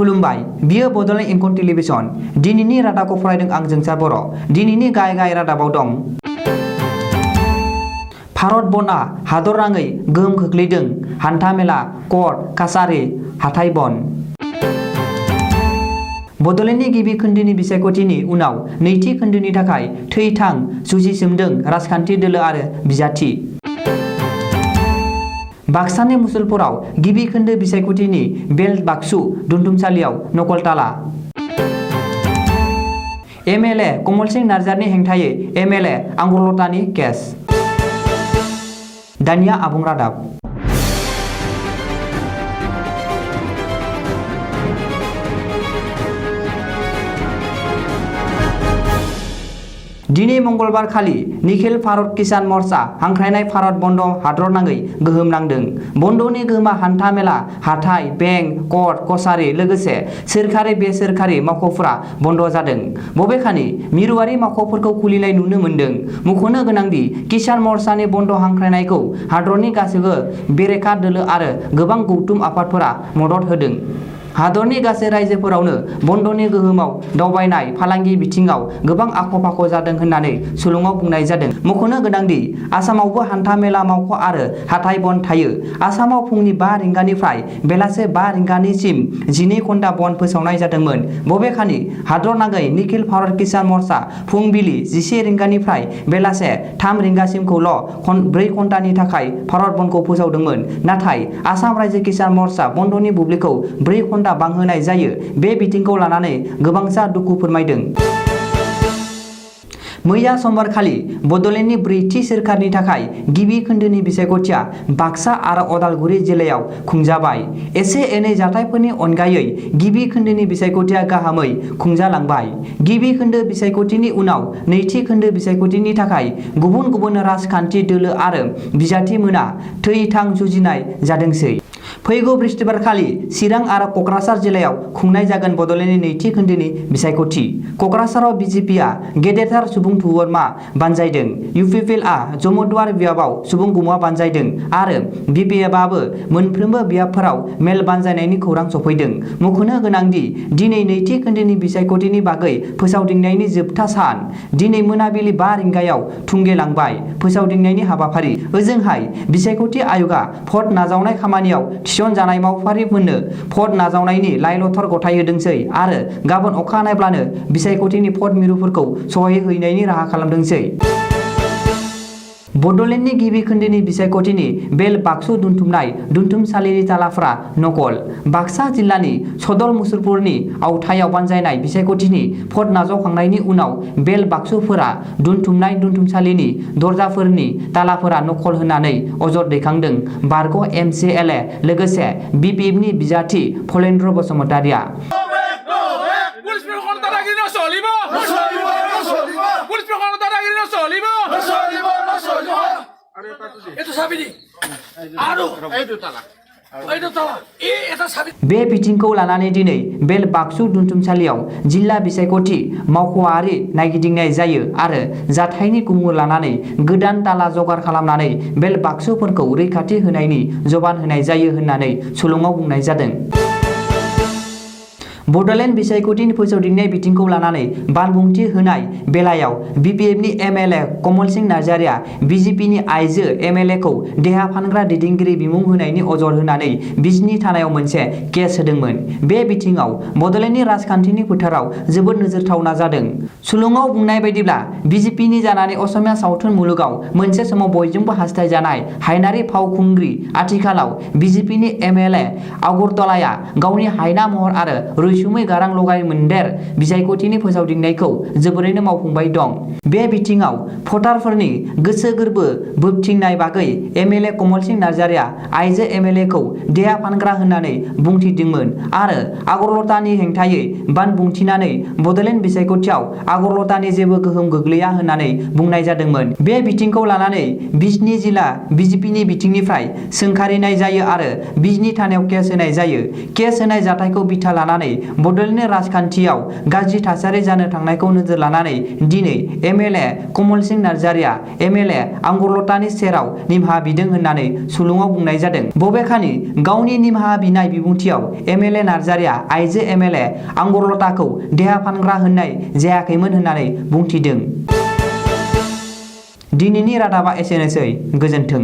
खुलुमबाय बियो बड'लेण्ड इंखं टेलिभिजन दिनैनि रादाबखौ फरायदों आं जोंसार बर' दिनैनि गाहाय रादाबाव दं भारत बन्दआ हादरनाङै गोहोम खोख्लैदों हान्था-मेला कर्ट कासारि हाथाइ बन्द बड'लेण्डनि गिबि खोन्दोनि बिसायख'थिनि उनाव नैथि खोन्दोनि थाखाय थै-थां जुजिसोमदों राजखान्थि दोलो आरो बिजाथि बाक्सानि मुसलपुराव गिबि खोन्दो बिसायख'थिनि बेल बाक्सु दोनथुमसालियाव नकलताला एमएलए कमल सिंह नार्जारिनि हेंथायै एमएलए आंगुरलतानि केस दानिया आबुं रादाब दिनै मंगलबार खालि निखिल भारत किसान मोर्चा हांख्रायनाय भारत बन्द हादरनाङै गोहोम नांदों। बन्दनि गोहोमा हान्था मेला हाथाइ बेंक कर्ट कसारि लोगोसे सोरखारि बेसरखारि मावख'फोरा बन्द जादों। बबेखानि मिरुआरि मावख'फोरखौ खुलिनाय नुनो मोन्दों। मख'नो गोनांदि किसान मोर्चानि बन्द हांख्रायनायखौ हादरनि गासैबो बेरेखा दोलो आरो गोबां गौथुम आफादफोरा मदद होदों। हादरनि गासै रायजोफोरावनो बन्दनि गोहोमाव दावबायनाय फालांगि बिथिङाव गोबां आख'-फाख' जादों होननानै सुलुङाव बुंनाय जादों। मख'नो गोनांदि आसामावबो हान्था मेला मावख' आरो हाथाइ बन्द थायो। आसामाव फुंनि 5 रिंगानिफ्राय बेलासे 5 रिंगानिसिम 12 घन्टा बन्द फोसावनाय जादोंमोन। बबेखानि हादरनाङै निखिल भारत किसान मोर्चा फुंबिलि 11 रिंगानिफ्राय बेलासे 3 रिंगासिमखौल' 4 घन्टानि थाखाय भारत बन्दखौ फोसावदोंमोन। नाथाय आसाम रायजो किसान मोर्चा बन्दनि बुब्लिखौ 4 घन्टा बांहोनाय जायो। बे बिथिंखौ लानानै गोबांसा दुखु फोरमायदों। मैया समबारखालि बड'लेण्डनि 4थि सोरखारनि थाखाय गिबि खोन्दोनि बिसायख'थिया बाक्सा आरो उदालगुरि जिल्लायाव खुंजाबाय। एसे एनै जाथायफोरनि अनगायै गिबि खोन्दोनि बिसायख'थिया गाहामै खुंजालांबाय। गिबि खोन्दो बिसायख'थिनि उनाव नैथि खोन्दो बिसायख'थिनि थाखाय गुबुन गुबुन राजखान्थि दोलो आरो बिजाथि मोना थै-थां जुजिनाय जादोंसै। फैगौ बृहस्पतिबारखालि चिरां आरो क'क्राझार जिल्लायाव खुंनाय जागोन बड'लेण्डनि नैथि खोन्दोनि बिसायख'थि। क'क्राझाराव बिजेपिआ गेदेरथार सुबुं थुबुरमा बानजायदों। इउपिपिएलआ जमदुवार बियाबाव सुबुं गुमा बानजायदों आरो बिपिएफआबो मोनफ्रोमबो बियाबफोराव मेल बानजायनायनि खौरां सफैदों। मख'नो गोनांदि दिनै नैथि खोन्दोनि बिसायख'थिनि बागै फोसावदिंनायनि जोबथा सान। दिनै मोनाबिलि 5 रिंगायाव थुंगेलांबाय फोसावदिंनायनि हाबाफारि। ओजोंहाय बिसायख'थि आय'गा भट नाजावनाय खामानियाव थिसनजानाय मावफारिफोरनो भट नाजावनायनि लाइ-लथर गथायहोदोंसै आरो गाबोन अखानायब्लानो बिसायख'थिनि भट मिरुफोरखौ सहैहैनायनि राहा खालामदोंसै। बड'लेण्डनि गिबि खोन्दोनि बिसायख'थिनि बेल बाक्सु दोनथुमसालिनि तालाफोरा नकल। बाक्सा जिल्लानि सदल मुसलपुरनि आवथायाव बानजायनाय बिसायख'थिनि भट नाजावखांनायनि उनाव बेल बाक्सुफोरा दोनथुमसालिनि दरजाफोरनि तालाफोरा नकल होननानै अजद दैखांदों बारग' एमसिएलए लोगोसे बिपिएफनि बिजाथि फलेन्द्र बसुमतारिया। बे बिथिंखौ लानानै दिनै बेल बाक्सु दोनथुमसालियाव जिल्ला बिसायख'थि मावख'आरि नायगिदिंनाय जायो आरो जाथायनि गुमुर लानानै गोदान ताला जगार खालामनानै बेल बाक्सुफोरखौ रैखाथि होनायनि जबान होनाय जायो होननानै सुलुङाव बुंनाय जादों। बड'लेण्ड बिसायख'थिनि फोसावदिंनाय बिथिंखौ लानानै बानबुंथि होनाय बेलायाव बिपिएफनि एमएलए कमल सिंह नार्जारिया बिजेपिनि आइजो एमएलएखौ देहा फानग्रा दैदेनगिरि बिमुं होनायनि अजद होनानै बिजनि थानायाव मोनसे केस होदोंमोन। बे बिथिङाव बड'लेण्डनि राजखान्थिनि फोथाराव जोबोद नोजोरथावना जादों। सुलुङाव बुंनाय बायदिब्ला बिजेपिनि जानानै असमिया सावथुन मुलुगाव मोनसे समाव बयजोंबो हास्थायजानाय हायनारि फावखुंग्रि आथिखालाव बिजेपिनि एमएलए आगरतलाया गावनि हायना महर आरो रैसुमै गारां लगाय मोनदेर बिसायख'थिनि फोसावदिंनायखौ जोबोरैनो मावफुंबाय दं। बे बिथिङाव भटारफोरनि गोसो गोरबो बोबथिंनाय बागै एमएलए कमल सिंह नार्जारिया आइजो एमएलएखौ देहा फानग्रा होननानै बुंथिदोंमोन आरो आगरलतानि हेंथायै बानबुंथिनानै बड'लेण्ड बिसायख'थियाव आगरलतानि जेबो गोहोम गोग्लैया होननानै बुंनाय जादोंमोन। बे बिथिंखौ लानानै बिजनि जिल्ला बिजेपिनि बिथिंनिफ्राय सोंखारिनाय जायो आरो बिजनि थानायाव केस होनाय जायो। केस होनाय जाथायखौ बिथा लानानै बड'लेण्डनि राजखान्थियाव गाज्रि थासारि जानो थांनायखौ नोजोर लानानै दिनै एमएलए कमल सिंह नार्जारिया एमएलए आंगुरलतानि सेराव निमाहा बिदों होननानै सुलुङाव बुंनाय जादों। बबेखानि गावनि निमाहा बिनाय बिबुंथियाव एमएलए नार्जारिया आइजो एमएलए आंगुरलताखौ देहा फानग्रा होननाय जायाखैमोन होननानै बुंथिदों। दिनैनि रादाबा एसेनोसै, गोजोन्थों।